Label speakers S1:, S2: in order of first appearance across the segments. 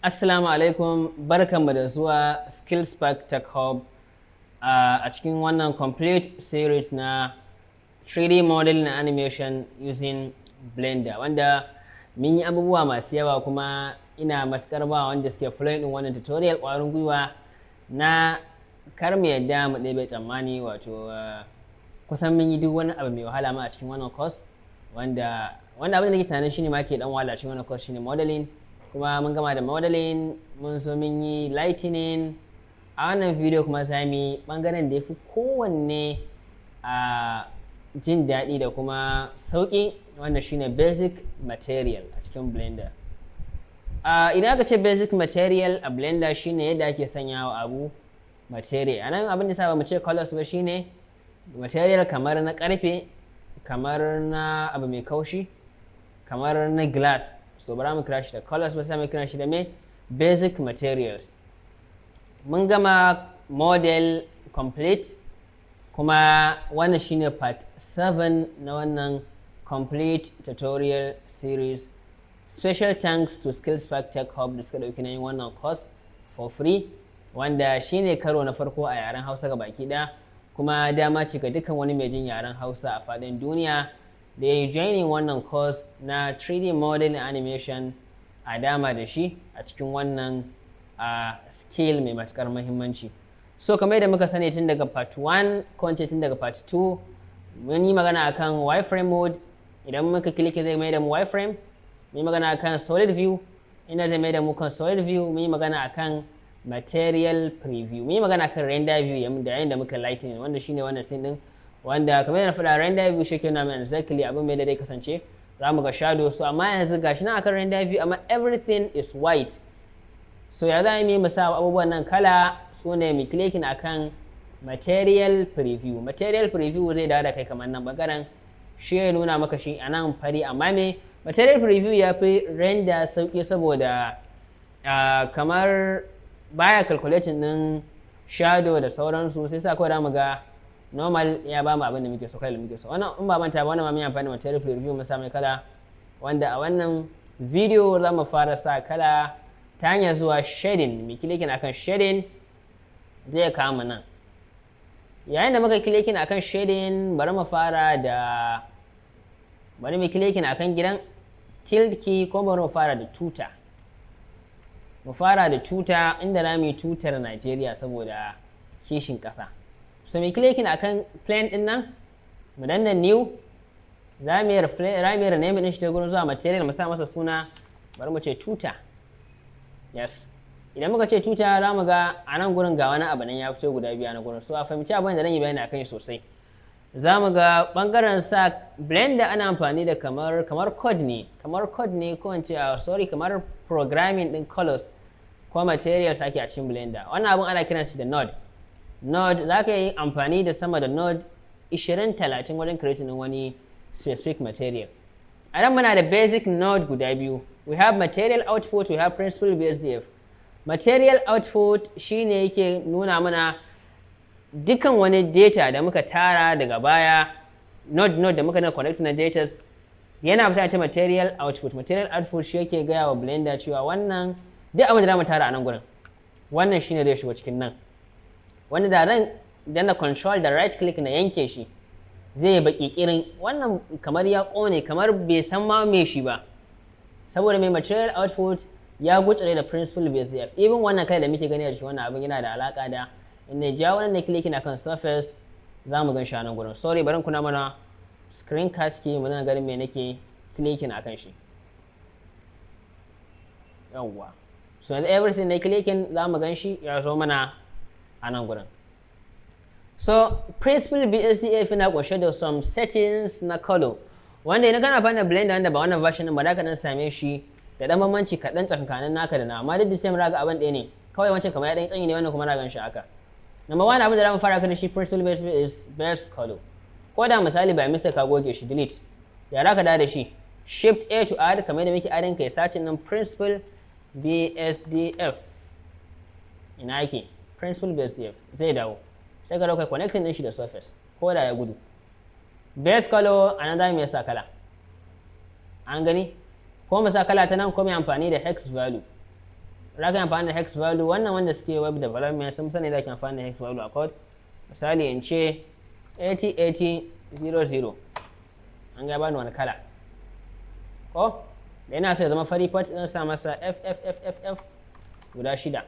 S1: Assalamu alaikum, barkanmu da zuwa Skillspark Tech Hub a cikin wannan complete series na 3D modeling and animation using Blender, wanda mun yi abubuwa masu yawa. Kuma ina matukar ba wanda suke following din wannan tutorial ƙwarin gwiwa na kar mu yadda mu ɗebe tsammani. Wato kusan mun yi duk wani abu mai wahala ma a cikin wannan course, wanda abin da nake tunanin shine ma ke dan wahala a cikin wannan course shine modeling. Kuma mun gama da modeling, mun zo mun yi lightning. A wannan video kuma za mu yi ɓangaren da ya fi kowanne a jin daɗi da kuma sauƙi, wanda shine basic material a cikin Blender. Idan aka ce basic material a Blender, shine yadda ake sanya wa abu material. A nan abin da sa ba mu ce colors ba shine material kamar na ƙarfe, kamar na abu mai kaushi, kamar na glass. So bara mu kira shi da colors ba, sai mu kira shi da me? Basic materials. Mun gama model complete, kuma wannan shine part 7 na wannan complete tutorial series. Special thanks to Skillspark Tech Hub da suka dauki nayin wannan course for free, wanda shine karo na farko a yaren Hausa ga baki ɗaya, kuma dama ce ga dukkan wani mai jin yaren Hausa a faɗin duniya da ya yi joining wannan course na 3D model animation, a dama da shi a cikin wannan skill mai matukar muhimmanci. So kamar yadda muka sani, tun daga part 1, ko tun daga part 2, mun yi magana akan wireframe mode. Idan muka click, zai mai da mu wireframe. Mun yi magana akan solid view, inda zai mai da mu kan solid view. Mun yi magana akan material preview. Mun yi magana akan render view da yayin da muka lighting, wanda shine wannan scene din, wanda kamar yadda na faɗa, render view shi ke nuna mana exactly abin mai da zai kasance. Za mu ga shadow. So amma yanzu gashi nan akan render view, amma everything is white. So ya za mu yi mu sa abubuwan nan kala? Su ne mu clicking akan material preview. Material preview zai dawo da kai kamar nan bangaren, shi ya nuna maka shi a nan fari. Amma me material preview ya fi render sauki, saboda kamar baya calculating din shadow da sauransu, sai sa kawai mu ga normal, ya ba mu abin da muke so, kala da muke so. Wannan in ba manta ba, wannan ma mun yi amfani da material preview mun sa mai kala, wanda a wannan video za mu fara sa kala ta hanyar zuwa shading. Mu clicking akan shading, zai kama nan. Yayin da muka clicking akan shading, bari mu fara da, bari mu clicking akan gidan tilde key, ko bari mu fara da tuta. Mu fara da tuta, inda na mu tutar Najeriya saboda kishin ƙasa. So mu clicking akan plane din nan, mu danna new. Za mu yi rename din shi ta gurin zuwa material, mu sa masa suna, bari mu ce tuta. Yes, idan muka ce tuta, za mu ga a nan gurin ga wani abu nan ya fito guda biyu a nan gurin. So a fahimci abin da zan yi bayani akan shi sosai. Za mu ga bangaren sa Blender ana amfani da kamar code ne, kamar code ne, ko in ce, sorry, kamar programming din colors ko materials ake a cikin Blender. Wannan abun ana kiran shi da node. Node za ka yi amfani da sama da node 20, 30 wajen creating din wani specific material. A nan muna da basic node guda biyu. We have material output, we have principled BSDF. Material output shine yake nuna mana dukkan wani data da muka tara daga baya, node node da muka na connect na data, yana fita ta material output. Material output shi yake gaya wa Blender cewa wannan duk abin da mu tara a nan gurin, wannan shine zai shigo cikin nan. Wanda da zan danna control da right click na yanke shi, zai yi baki kirin. Wannan kamar ya kone, kamar bai san ma me shi ba, saboda mai material output ya gutsure da principled BSDF. Even wannan kai da muke gani a cikin wannan abin yana da alaka da inda ja wannan ne. Clicking akan surface, za mu gan shi a nan gurin. Sorry, bari kuna mana screencast key, muna ganin me nake clicking akan shi. Yawwa, so yanzu everything na clicking, za mu gan shi ya zo mana a nan gurin. So principled BSDF yana kunshe da some settings na color, wanda idan kana amfani da Blender wanda ba wannan version din ba, za ka dan same shi da dan bambanci kaɗan tsakankanin naka da na, amma duk the same raga, abin ɗaya ne kawai. Wancan kamar ya ɗan tsanyi ne, wannan kuma na gan shi haka. Number one, abin da za mu fara kan shi principled BSDF is base color. Ko da misali by mistake ka goge shi, delete, ya za ka da shi? Shift A to add, kamar yadda muke adding, kai searching din principled BSDF. Ina yake? Principled BSDF zai dawo, sai ka dauka connecting din shi da surface ko da ya gudu. Base color, a nan za mu iya sa kala, an gani, ko mu sa kala ta nan, ko mu amfani da hex value. Za ka amfani da hex value. Wannan wanda suke web development sun sani da ke amfani da hex value a code. Misali, in ce 80 80 00, an ga bani wani kala ko da yana so ya zama fari fat. Zan sa masa f f f f f guda shida,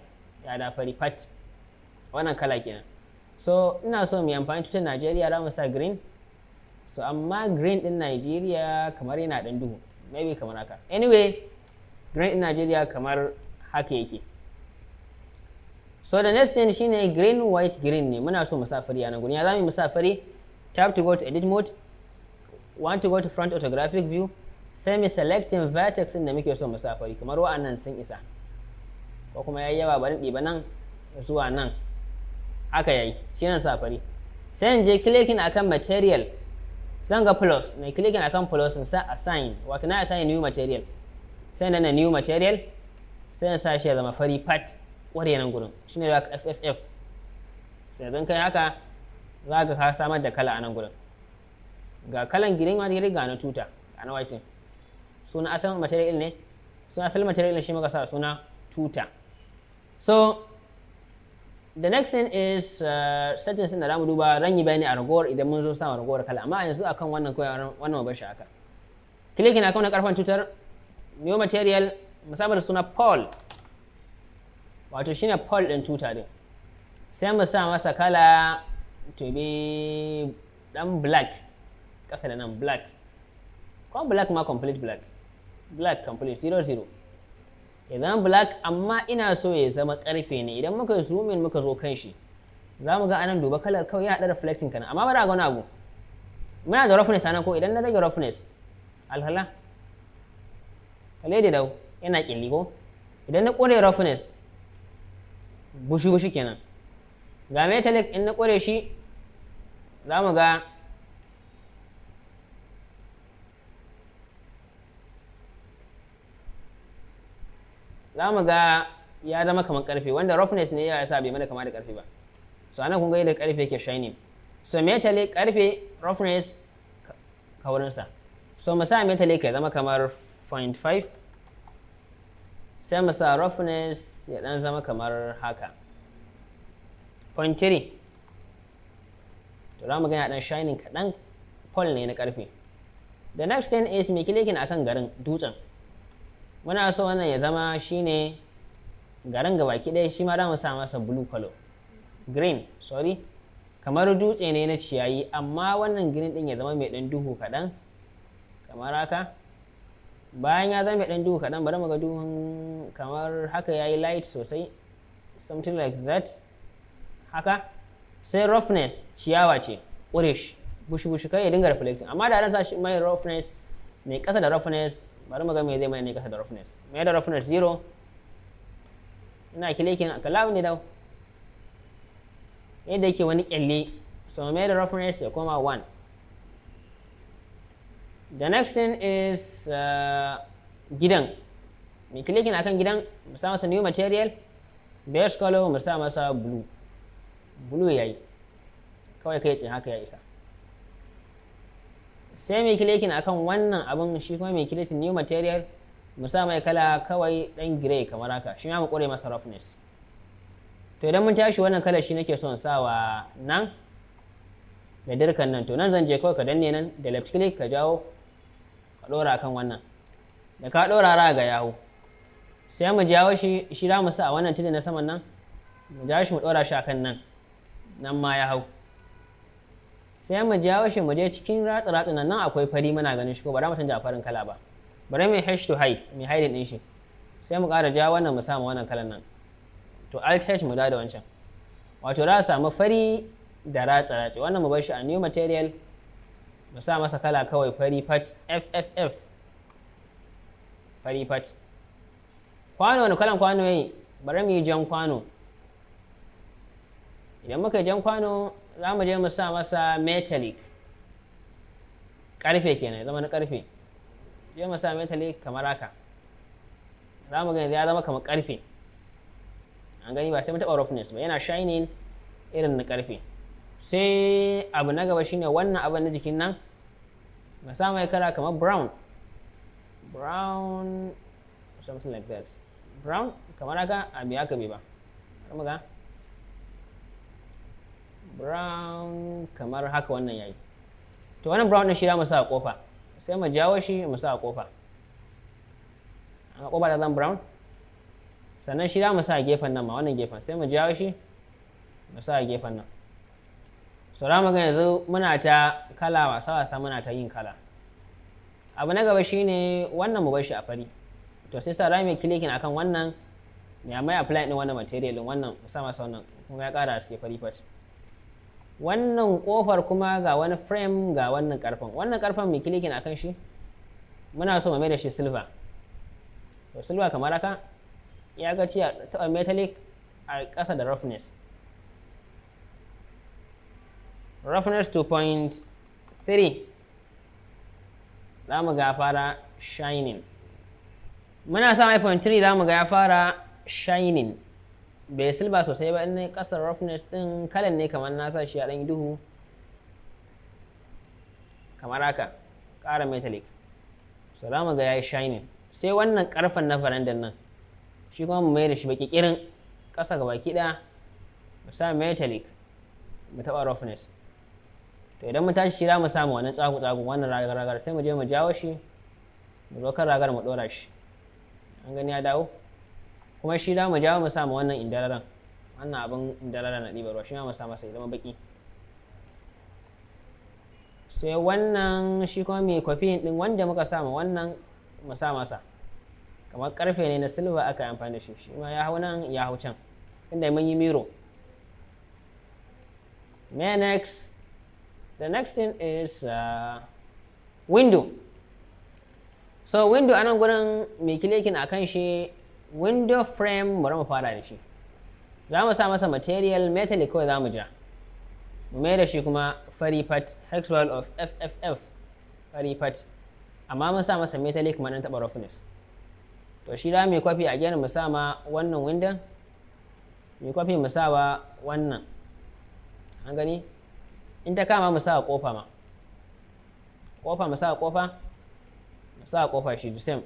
S1: ya da fari fat. Wannan kala kenan. So ina so mu yi amfani tutar Najeriya, za mu sa green. So amma green din Najeriya kamar yana dan duhu, maybe kamar haka. Anyway, green din Najeriya kamar haka yake. So the next thing shine green, white, green ne. Muna so mu sa fari a nan gurin. Ya zamu mu sa fari? Tab to go to edit mode, want to go to front orthographic view. Sai mu selecting vertex din da muke so mu sa fari. Kamar wa'annan sun isa, ko kuma yayi yawa, bari ɗiba nan zuwa nan. Haka yayi, shi nan sa fari. Sai in je clicking akan material, zan ga plus. Mai clicking akan plus, in sa assign, wato na assign new material. Sai na new material, sai na sa shi ya zama fari fat ƙware nan gurin, shine da FFF. Sai zan kai haka, za ka samar da kala a nan gurin. Ga kalan green, wani ga na tuta, ga na white. Suna asalin material ne, suna asalin material shi muka sa suna tuta. So the next thing is settings da zamu duba. Ran yi bayani a ragowar idan mun zo sa ragowar kala, amma yanzu akan wannan kawai, wannan mu bar shi haka. Clicking akan wannan karfan tutar, new material, musamman da suna pole, wato shine pole din tuta din. Sai mu sa masa kala to be dan black, kasa da nan black, ko black ma complete, black, black complete 00, ya zama black. Amma ina so ya zama karfe ne. Idan muka zoom in, muka zo kan shi, za mu ga anan, duba kalar kawai, yana ɗan reflecting kana. Amma bari a ga wani abu. Muna da roughness anan ko? Idan na rage roughness, alhala kalle da dau, yana kyalli ko? Idan na kore roughness, bushi bushi kenan. Ga metallic, in na kore shi, za mu ga ya zama kamar karfe, wanda roughness ne ya sa bai mana kama da karfe ba. So anan kun ga yadda karfe yake shining. So metallic karfe, roughness kaurinsa. So mu sa metallic ya zama kamar 0.5, sai mu sa roughness ya dan zama kamar haka, 0.3. To za mu ga yana dan shining kaɗan, pole ne na karfe. The next thing is mai clicking akan garin dutsen. Muna so wannan ya zama shine garin gabaki ɗaya. Shi ma za mu sa masa blue color, green, sorry, kamar dutse ne na ciyayi. Amma wannan green ɗin ya zama mai ɗan duhu kaɗan kamar haka. Bayan ya zama mai ɗan duhu kaɗan, bari mu ga duhun, kamar haka yayi light sosai, something like that haka. Sai roughness, ciyawa ce, ƙure shi bushi bushi, kai ya dinga reflecting. Amma da ran sa shi mai roughness mai ƙasa da roughness, bari mu ga me zai mai ne ƙasa da roughness. Mai da roughness 0. Ina clicking, kala ne dau yadda yake wani kyalle. So mai da roughness ya koma 1. The next thing is gidan. Mai clicking akan gidan, mu sa masa new material, base color mu sa masa blue. Blue yayi kawai, kai tsaye haka ya isa. Sai mai clicking akan wannan abin, shi kuma mai clicking new material, mu sa mai kala kawai dan gray kamar haka. Shi ma mu kore masa roughness. To idan mun tashi, wannan kalar shi nake son sawa nan da dirkan nan. To nan zan je kawai, ka danne nan da left click, ka jawo, ka dora kan wannan. Da ka dora, ra ga yawo. Sai mu jawo shi, shi za mu sa a wannan tudun na saman nan. Mu jawo shi, mu dora shi akan nan, nan ma ya hau. Sai mu jawo shi, mu je cikin ratsa ratsa nan. Nan akwai fari, muna ganin shi ko? Ba za mu canja farin kala ba. Bari mu H to hide, mu hide din shi. Sai mu ƙara jawo wannan, mu samu wannan kalan nan. To Alt H mu da wancan, wato za a samu fari da ratsa ratsi. Wannan mu bar shi a new material, mu sa masa kala kawai fari fat, FFF, fari fat. Kwano, wani kalan kwano yayi? Bari mu yi jan kwano. Idan muka yi jan kwano, za mu je mu sa masa metallic, karfe kenan, ya zama na karfe. Je mu sa metallic kamar haka. Za mu ga yanzu ya zama kamar karfe. An gani, ba sai mun taɓa roughness ba, yana shining irin na karfe. Sai abu na gaba shine wannan abin na jikin nan. Mu sa mai kala kamar brown, brown, something like that, brown Kamar haka a biya ka bai ba. Bari ga brown kamar haka, wannan yayi. To, wannan brown din shi za mu sa a kofa, sai mu jawo shi mu sa a kofa. A kofa ta zan brown. Sannan shi za mu sa a gefen nan ma, wannan gefen, sai mu jawo shi mu sa a gefen nan. So za mu ga yanzu muna ta kala wasa wasa, muna ta yin kala. Abu na gaba shine wannan, mu bar shi a fari. To, sai sa za mu clicking akan wannan, ya mai apply din wannan material din, wannan mu sa masa wannan. Kuma ya kara haske, fari fat. Wannan kofar kuma ga wani frame, ga wannan karfen. Wannan karfen mai clicking akan shi, muna so mu mai da shi silver. To, silver kamar haka. Ya ga ci a taɓa metallic a ƙasa da roughness, roughness 2.3, za mu ga fara shining. Muna sa mai 0.3, za mu ga ya fara shining, bai silver sosai ba. In kasar roughness din kalan ne kamar na sa shi a ɗan duhu kamar haka, ƙara metallic. So za mu ga ya yi shining. Sai wannan karfen na farandan nan, shi kuma mu mai da shi baki kirin ƙasa ga baki ɗaya, mu sa metallic, mu taɓa roughness. To, idan mu tashi shi za mu samu wannan tsagu tsagu, wannan ragar ragar, sai mu je mu jawo shi, mu zo kan ragar mu ɗora shi. An gani ya dawo. Kuma shi za mu jawo mu samu wannan indararan, wannan abin indararan na ɗibar ruwa, shi ma mu sa masa ya zama baki. Sai wannan shi kuma mai kwafi ɗin wanda muka sama wannan, mu sa masa kamar karfe ne na silver aka yi amfani da shi. Shi ma ya hau nan, ya hau can, inda mun yi mirror. Me next? The next thing is window. So window, anan gurin mai clicking a kan shi, window frame, bari mu fara da shi. Za mu sa masa material metallic kawai, za mu ja mu mai da shi kuma fari fat, hex value of FFF, fari fat, amma mun sa masa metallic kuma dan taɓa roughness. To, shi za mu yi kwafi a gyan mu sa ma wannan window, mu yi kwafi mu sa wa wannan. An gani? In ta kama mu sa kofa ma, kofa mu sa, kofa mu sa kofa shi the same.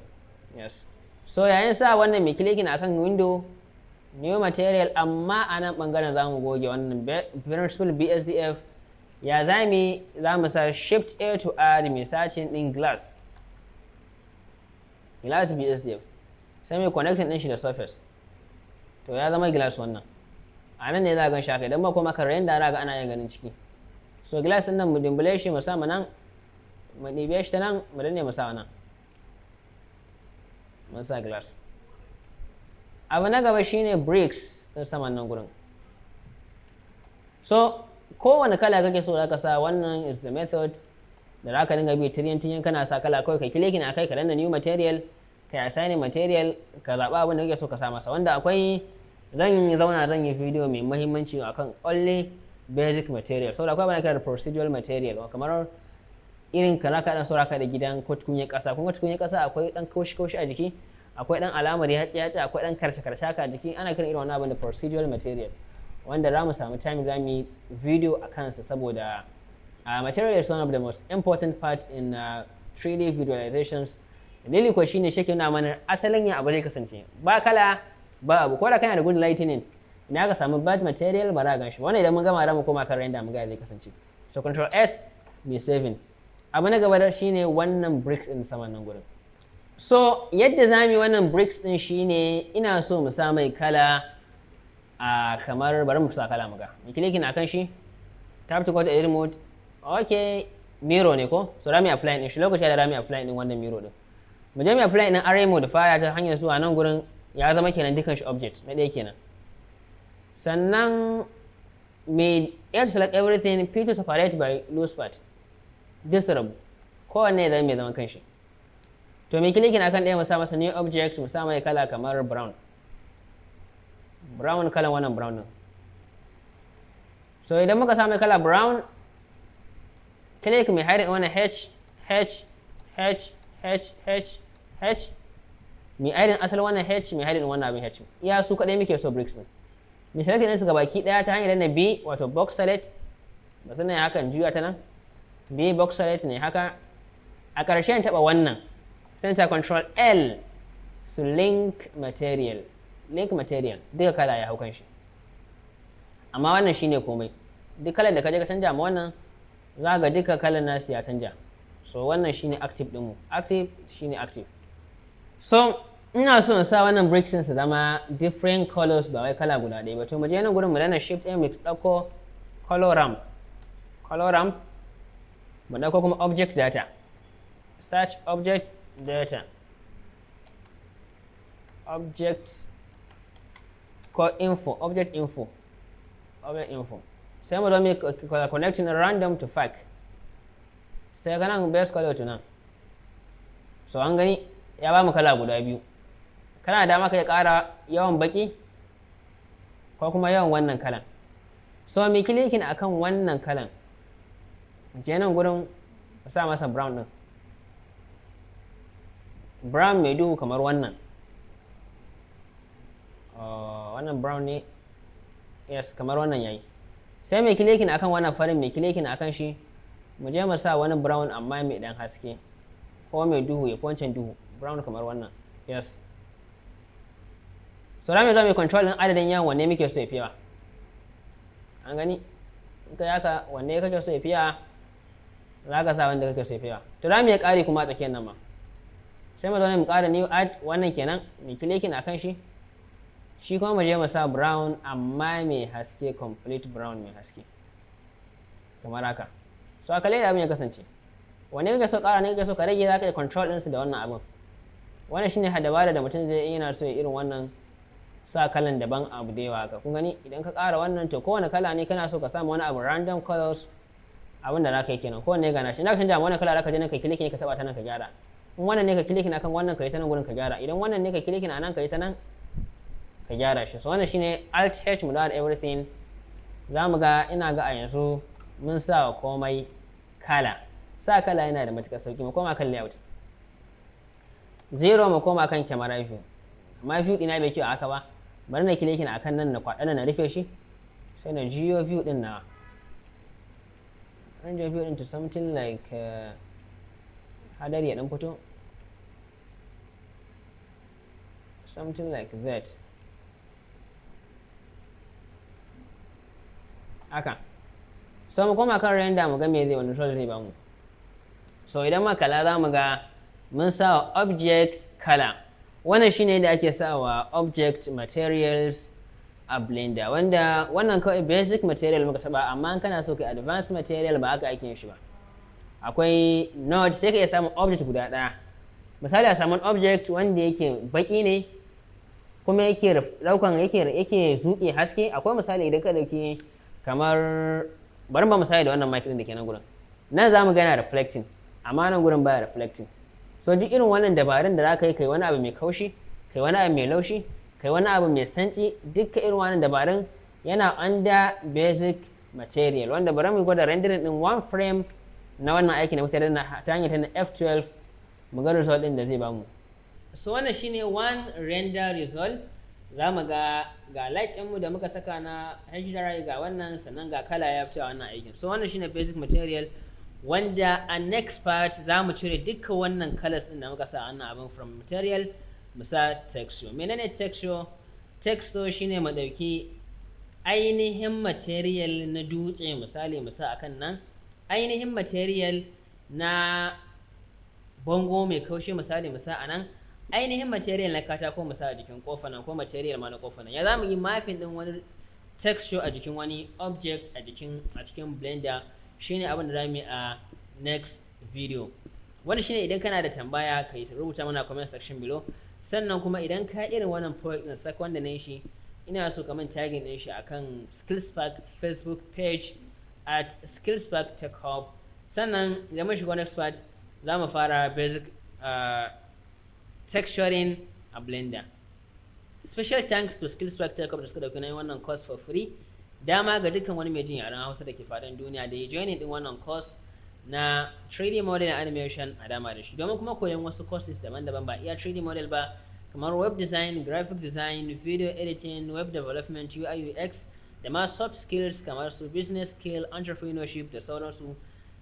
S1: Yes. So yayin sa wannan, mai clicking akan window, new material, amma a nan bangaren za mu goge wannan principled BSDF. Ya za mu za mu sa Shift A to add, mai searching din glass, glass BSDF, sai mai connecting din shi da surface. To, ya zama glass. Wannan a nan ne za a gan shi haka. Idan ba kuma ka render, za ga ana yin ganin ciki. So glass din nan mu dimbule shi, mu sa mu nan, mu ɗibe shi ta nan, mu danne, mu sa nan, mun sa glass. Abu na gaba shine bricks din saman nan gurin. So kowane kala kake so zaka sa. Wannan is the method da zaka dinga bi tiriyan tiriyan kana sa kala. Kawai ka clicking akai, ka danna new material, ka assign material, ka zaɓa abin da kake so ka sa masa. Wanda akwai, zan yi zauna zan yi video mai muhimmanci akan only basic material, saboda akwai abin da kira da procedural material, kamar irin ka zaka dan sauraka da gidan ko tukunyar ƙasa. Kuma tukunyar ƙasa akwai dan kaushi kaushi a jiki, akwai dan alamar yatsi yatsi, akwai dan karshe karshe haka a jiki. Ana kiran irin wannan abin da procedural material, wanda za mu samu time za mu yi video a kansa, saboda material is one of the most important part in 3D visualizations. Dalili ko shine shi ke nuna mana asalin ya abu zai kasance. Ba kala ba abu, ko da kana da good lighting, ina ka samu bad material, ba za a gan shi. Wannan idan mun gama, za mu koma kan render mu ga zai kasance. So Control S, mai saving. Abu na gaba shine wannan bricks din saman nan gurin. So yadda za mu yi wannan bricks din shine ina so mu sa mai kala a kamar, bari mu sa kala mu ga. Mu clicking akan shi, tab to go to edit mode. Okay, mirror ne ko? So za mu apply din shi. Lokaci da za mu apply din wannan mirror din, mu je mu apply din array modifier ta hanyar zuwa nan gurin. Ya zama kenan dukan shi object na ɗaya kenan. Sannan mai A to select everything, P to separate by loose part. Duk su rabu, kowanne ya zama mai zaman kanshi. To, mai clicking akan ɗaya, mu sa masa new object, mu sa mai kala kamar brown, brown, kalan wannan brown din. So idan muka sa mai kala brown, click, mai hiding wannan H H H H H H, mai hiding asalin wannan H, mai hiding wannan abin H. Iya su kaɗai muke so, bricks din. Mai select ɗin su gabaki ɗaya ta hanyar danna B, wato box select. Ba su ne hakan, juya ta nan, B box select ne haka. A ƙarshen taɓa wannan, center, Control L su link material. Link material, duka kala ya hau kan shi. Amma wannan shine komai. Duk kalar da ka je ka canja ma wannan, za ga duka kalar nasu ya canja. So wannan shine active ɗinmu. Active shine active. So ina so in sa wannan bricks su zama different colors, ba wai kala guda ɗaya ba. To mu je nan gurin, mu danna Shift A, mu ɗauko color ramp. Color ramp, mu ɗauko kuma object data. Search object data. Object ko info, object info. Object info. Sai mu zo mu connecting random to fac. Sai ga nan base color to nan. So an gani ya ba mu kala guda biyu. Kana da dama ka ƙara yawan baki ko kuma yawan wannan kalan. So mu clicking akan wannan kalan. Je nan gurin, sa masa brown din. Brown mai duhu kamar wannan. Wannan brown ne, yes, kamar wannan yayi. Sai mai clicking akan wannan farin, mai clicking akan shi, mu je mu sa wani brown amma mai dan haske ko mai duhu, ya wancan duhu, brown kamar wannan, yes. So za mu zo mai control din adadin yawan wanne muke so ya fi yawa. An gani, in ka yaka wanne kake so ya fi yawa, za ka sa wanda kake so ya fi yawa. To za mu iya ƙari kuma a tsakiyar nan ma. Sai mu zo ne mu ƙara new add, wannan kenan, mai clicking akan shi. Shi kuma mu je mu sa brown amma mai haske, complete brown mai haske kamar haka. So a kalle da abin ya kasance. Wanne kake so ƙara ne, kake so ka rage, za ka yi control ɗinsu da wannan abin. Wannan shine dabara da mutum zai yana so ya irin wannan sa kalan daban abu da yawa haka. Kun gani, idan ka ƙara wannan, to kowane kala ne kana so ka samu wani abu random colors, abin da za ka yi kenan. Kowanne gana shi na canja wannan kala, za ka je nan ka clicking, ka taba ta nan ka gyara. In wannan ne, ka clicking akan wannan, ka yi ta nan gurin ka gyara. Idan wannan ne, ka clicking a nan, ka yi ta nan ka gyara shi. So wannan shine. Alt H mu da everything. Za mu ga, ina ga a yanzu mun sa komai kala. Sa kala yana da matuƙar sauki. Mu koma kan layout zero, mu koma kan camera view. Amma view ɗina bai kyau haka ba. Bari na clicking akan nan, na kwaɗa, na rufe shi, sai na juyo view ɗin na render view into something like hadari ya ɗan fito, something like that haka. So mu koma kan render, mu ga me zai wani result zai bamu. So idan muka kalla, za mu ga mun sa object color. Wannan shine da ake sawa object materials a Blender, wanda wannan kawai basic material muka taba. Amma kana so kai advanced material, ba haka ake yin shi ba. Akwai node, sai ka iya samun object guda ɗaya. Misali, a samun object wanda yake baki ne kuma yake daukan yake zuke haske. Akwai misali, idan ka dauki kamar, bari ba misali da wannan mic din da ke nan gurin nan, za mu ga yana reflecting, amma nan gurin baya reflecting. So duk irin wannan dabarun da za ka yi, kai wani abu mai kaushi, kai wani abu mai laushi, kai wani abu mai santsi, dukkan irin wannan dabarun yana under basic material. Wanda bari mu gwada rendering din one frame na wannan aiki na mutane ta hanyar ta F12, mu ga result din da zai bamu. So wannan shine one render result. Za mu ga ga light ɗinmu da muka saka na HDRI, ga wannan, sannan ga kala ya fito a wannan aikin. So wannan shine basic material, wanda a next part za mu cire dukkan wannan colors ɗin da muka sa wannan abin from material, mu sa texture. Menene texture? Texture shine mu ɗauki ainihin material na dutse, misali, mu sa akan nan, ainihin material na bango mai kaushi, misali, mu sa a nan, ainihin material na katako mu sa a jikin kofa nan, ko material ma na kofa nan. Ya za mu yi mapping din wani texture a jikin wani object a cikin Blender shine abin da za mu yi a next video. Wani shine, idan kana da tambaya, ka yi rubuta mana comment section below. Sannan kuma idan ka irin wannan project din sak wanda na yi shi, ina so ka min tagging din shi akan Skillspark Facebook page @SkillsparkTechHub. Sannan idan mun shiga next part, za mu fara basic texturing a Blender. Special thanks to Skillspark Tech Hub da suka dauki nauyin wannan course for free, dama ga dukkan wani mai jin yaren Hausa da ke faɗin duniya da ya joining din wannan course na 3D model and animation a dama da shi. Domin kuma koyon wasu courses daban-daban, ba iya 3D model ba, kamar web design, graphic design, video editing, web development, UI UX, da ma soft skills kamar su business skill, entrepreneurship da sauransu,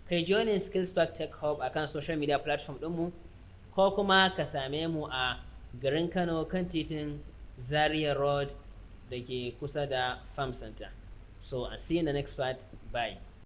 S1: kai joining Skillspark Tech Hub akan social media platform ɗinmu, ko kuma ka same mu a garin Kano kan titin Zaria Road, da ke kusa da Farm Center. So, and see you in the next part. Bye.